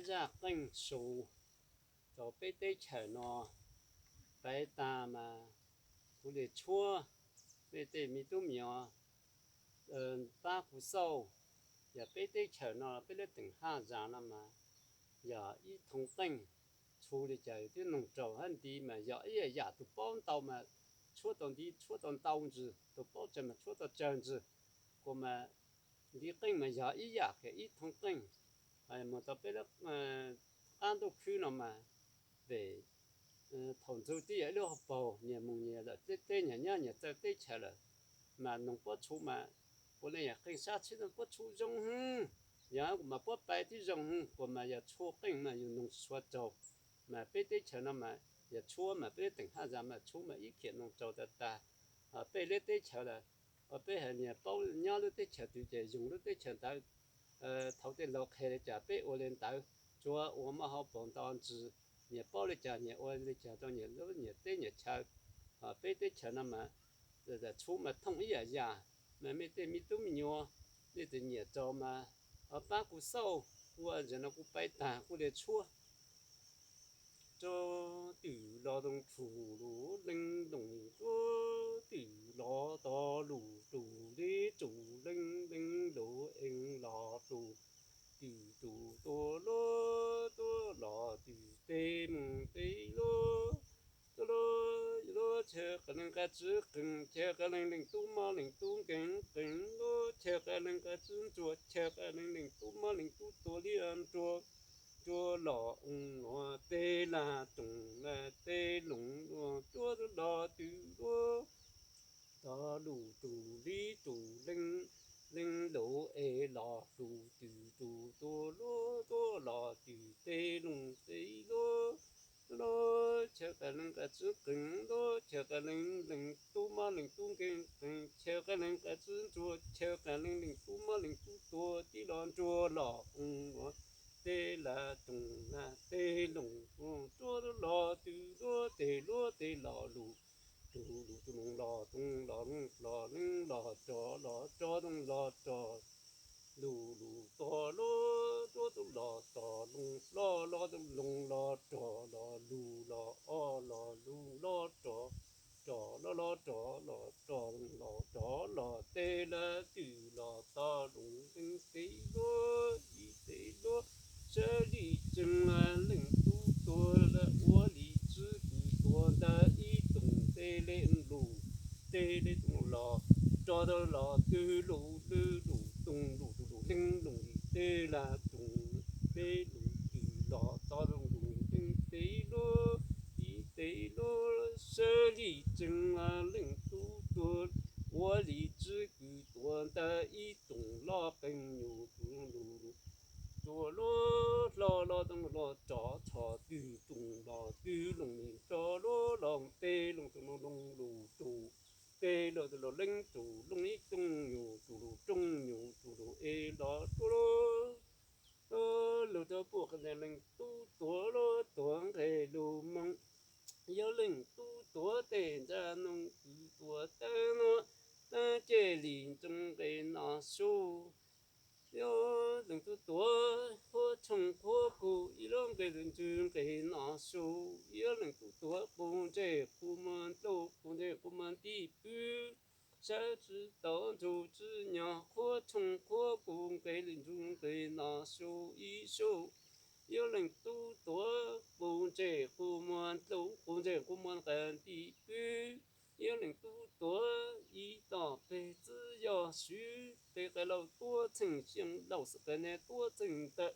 zaj qeej su rau peb teb chaws no paiv tag mas kuv li tshuab peb tej me tub me nyuam pab kuv xauj, yog peb teb chaws no peb lub teem haj zas no mas yog ib thoo qeej, tshu li cas twb noog raug hab nti mas yog ib yam tus paub ntau mas tshuab tau nti tshuab tau ntau ntsws, tus paub tsawg mas tshuab tau tsawg ntsws, kuas mas nti qeej mas yog ib yam kiag ib thoo qeej. Mus tau peb lub qab ntuj khwb no mas pem thaum ntxug twb yog ib lub hauv paug nyias mus nyias lawm, teb teb nyias nyob nyias txawj teb chaws lawm, mas noog puab tshu mas puav leej yog qeej sab tsheb puab tshu zoo hwv, yog kuas mas puab paiv twb zoo hwv, kuas mas yog tshuab qeej mas yus noog tsis tshua raug. Mas peb teb chaws no mas yog tshuab mas peb lub teem haj zas mas tshuab mas ib khiav noog raug tag tag. Peb lub teb chaws lawm, peb hais niag paub nyob lub teb chaws twg ces yoog lub teb chaws ntawd. Thaum tej laus qhia li cas peb ua li ntawd, tsuav ua muaj hauv paug ntau ntsws, nyias paub li cas nyias ua li cas rau nyias lub nyias teb nyias chaw. Peb teb chaws no mas tshuab mas thooj ib yam yam, mas mej tej me tub me nyuam, nej txawm nyiam raug mas pab kuv xauj, kuv zaum no kuv paiv tag kuv li tshuab. Rau twm los zoo tsum lub leej loos, rau twm los tog lus tsum li tsum leej leej lus ees los tsum, twm tsum tua luaj tuaj los twm teb mus teb luaj tuaj luaj, chaw qas leej qas tswb qees, chaw qas leej leej tub mob leej tub nkees qees luaj, chaw qas leej qas tswb ntsuag, chaw qas leej leej tub mob leej tub tua li ntsuag, ntsuag los oo los teb lag toom lag teb loos luaj tuaj tuaj los twm luaj tog lus tsum li tsum leej leej lus ees los tsum, twm tsum tua luaj tuaj los twm teb loos teb luaj tuaj luaj, chaw qas leej qas tswb qees luaj, chaw qas leej leej tub mob leej tub nkees qees, chaw qas leej qas tswb ntsuag, chaw qas leej leej tub mob leej tub tua tib los ntsuag los oo los teb lag toom lag teb loos tuaj tuaj los twm luaj teb luaj teb los lus tsum lus tsum loos los toom los loos los leej los rov los rov toom los rov lus lus tog luaj tuaj tuaj los tog loos los los toom loos los rov los lus los o los lus los rov rov los los rov los rov los rov los teb lag twm los tog loos leej teb luaj ib teb luaj sab li tsees leej tub tuag lawm ua li tswb kws tuag ntawd ib toom teb li lus teb li toom los rov tau los twg lus lwj lus toom lus lus leej lus li teb lag toom teb lus twm los tog loos lus leej teb luaj ib teb luaj sab li tsees leej tub tuag ua li tswb kws tuag ntawd ib toom loj qees nyuj tus lus tua luaj hlo los toom los rov tho twg toom los twg loos li rov luaj los teb loos tus loos loos lus tus teb los tus los leej tus loos ib toom nyuj tus lus rooj nyuj tus lus es los tuaj luaj lus rau pum qhov ntawd leej tub tuag luaj tuag nqes lus moog yog leej tub tuag tej ntsaj noog kws tuag tag nuav tag ceg li ntsoog nqes no su yog leej tub tuag qhuab tshooj qhuab kug ib lub nqes lwm ntswg nqes no su yog leej tub tuag qus ntsej qus muag dlauj qus ntsej qus muag ntij pwb sab tsi tau ntsug tsi nyog qhuab tshooj qhuab kug nqes lwm ntswg nqes no su ib su yog leej tub tuag qus ntsej qus muag dlauj qus ntsej qus muag qas ntij pwb yog leej tub tuag ib tog peg txwb yog swv tes qas lauj tuab txheej xyoo lauj xwm qas ne tuab txheej ntawm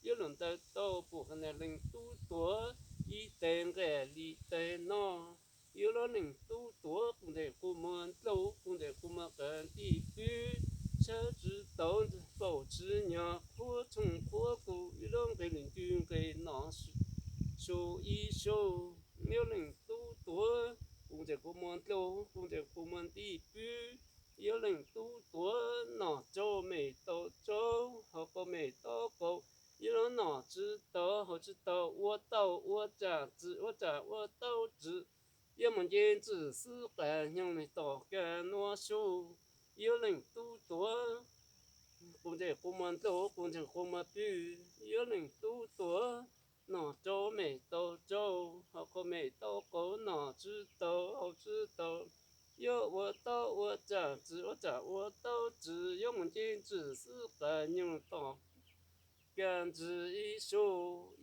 yog lug ntawd tau pum qhov ntawd leej tub tuag ib tes nqes li tes no yog lub leej tub tuag qus ntsej qus muag dlauj qus ntsej qus muag qas ntij pwb sab tsi tau npaum tsi nyog qhuab tshooj qhuab kug ib lub nqes lwm ntswg nqes no su ib su yog leej tub tuag qus ntsej qus muag dlauj qus ntsej qus muag ntij pwb yog leej tub tuag nom tsaug mej tau tsaug haus qau mej tau qau yog lub nom tsi tau haus tsi tau ua tau ua tsam tsi ua tsam ua tau tsi yog mus nce ntsis xwb qas nyoog mej tom kag nuav su yog leej tub tuag Qus ntse qus muag ntsuag, qus ntseeg qus muag pw, yuav leej tub tuag, noj rau me tau rau, haus qau me tau qau, noj tsw tau haus tsw tau, yuav ua tau ua tsam, tsis ua tsam ua tau tsis, yuav mus nce ntsis xwb qas nyuj tom kaj ntsis ib su,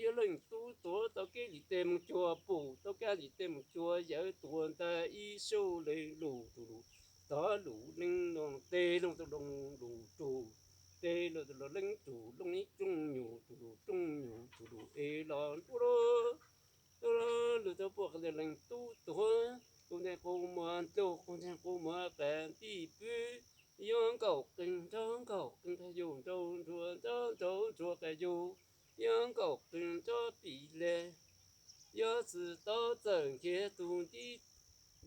yuav leej tub tuag, tau kev lim tej mus cuag pum, tau kev lim tej mus cuag yawm, tuag ntag ib su, leej lus rus lus, tog lus leej loo, tej loo tug loo lus rus, tej loo tug loo leej rus loo ib rooj nyuj rus lus, rooj nyuj rus lus es los nruab lub, lub tau puag qhov ntawd leej tub tuag, qus ntse qus muag ntsuag, qus ntseeg qus muag qas ntij pw, yuav nkaum qees nrog nkaum qees qas yug, nraug ntsuag nrog nraug ntsuag qas yug, yuav nkaum qees nrog pim les, yuav tsis tau txawm nkiag tus ntib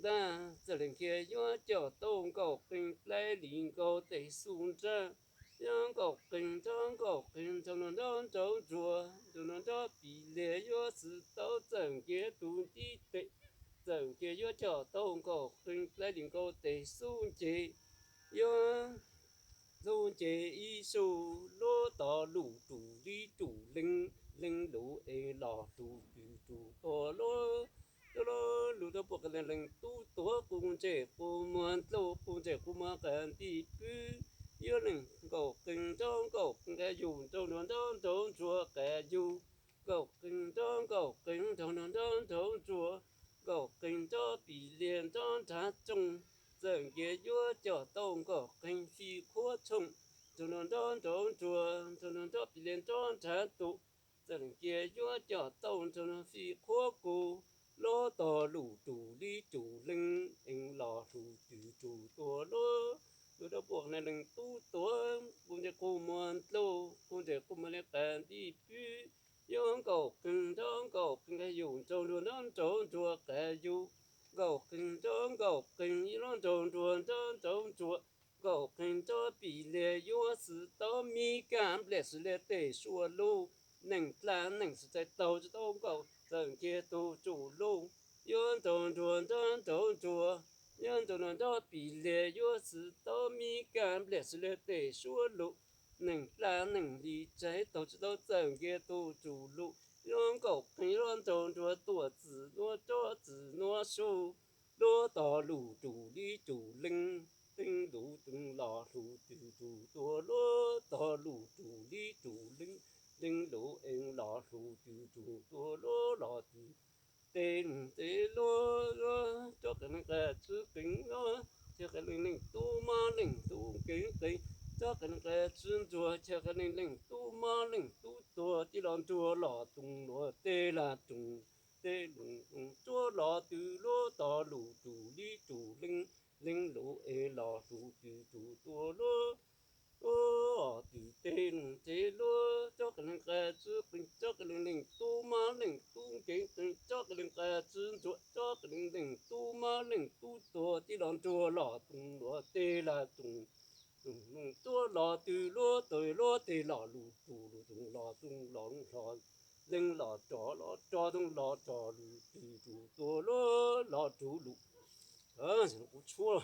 ntaj, txawm li nkiag yuav coj tau nkaum qees plaib li nkaus tes xub nrag, yuav nkaum qees nrog nkaum qees, nraug nraug nrog nraug ntsuag, nraug nraug nrog pim les, yuav tsis tau txawm nkiag tus ntib tes, txawm nkiag yuav coj tau nkaum qees plaib li nkaus tes xub nce, yuav xub nce ib su, lub tog lus rus lib rus leej, leej lus es los rus twg rus tuag lub, lub, lub tau puag qhov ntawd leej tub tuag, qus ntse qus muag ntsuag, qus ntseeg qus muag qas ntij pw, yuav leej nkaum qees nrog nkaum qees qas yug, nraug nraug nrog nraug ntsuag qas yug, nkaum qees nrog nkaum qees, nraug nraug nrog nraug ntsuag, nkaum qees nrog pim lias nrog nrhav tsoo, txawm nkiag yuav coj tau nkaum qees fij qhuav tshooj, nraug nraug nrog nraug ntsuag, nraug nraug nrog pim lias nrog nrhav tus, txawm li nkiag yuav coj tau nraug nraug fij qhuav kus, lub tog lus rus lib rus leej es los rus twg rus tuag lub, lub tau puag qhov ntawd leej tub tuag, qus ntse qus muag ntsuag, qus ntseeg qus muag li qas ntij pw, yuav nkaum qees nrog nkaum qees qas yug, nraug nraug nrog nraug ntsuag qas yug, nkaum qees nrog nkaum qees ib lub, nraug nraug nrog nraug ntsuag, nkaum qees nrog pim lias, yuav tsis tau mi kaj nplej, tsis li tej suab lug, neeg dlab neeg tsis txais taug tsis tau nkaus, txawm nkiag tus tsum lug, yuav nraug nraug nrog nraug ntsuag, yuav nraug nraug nrog pim lias, yuav tsis tau mi kaj nplej, tsis li tej suab lug, neeg dlab neeg li txais taug tsis tau, txawm nkiag tus tsum lug, yuav nkaum qees yuav nraug nraug tuaj txim nuav tsob txim nuav su, lub tog lus rus lib rus leej, leej lus es los rus twg rus tuag lub, tog lus rus lib rus leej, leej lus es los rus twg rus tuag lub, los twg tej leej tej luag, tsob qees leej qas tsw qees luag, chaw qees leej leej tub mab leej tub nkees qees, tsob qees leej qas tsw ntsuag, chaw qees leej leej tub mab leej tub tuag, tij los ntsuag los toog luag tej lag roog, tej leej tub tuag los twg lub, tog lus rus lib rus leej, leej lus es los rus twg rus tuag lub, twg tej leej tej luag, tsob qees leej qas tsw qees, tsob qees leej leej tub mab leej tub nkees qees, tsob qees leej qas tsw ntsuag, tsob qees leej leej tub mab leej tub tuag, tij los ntsuag los toog luag tej lag roog, leej tub tuag los twg lub, tog lub tej los lus rus lus toog los toog los, leej los rog los rog toog los rog lus twg rus tuag lub, los rus lus, kuv tshuab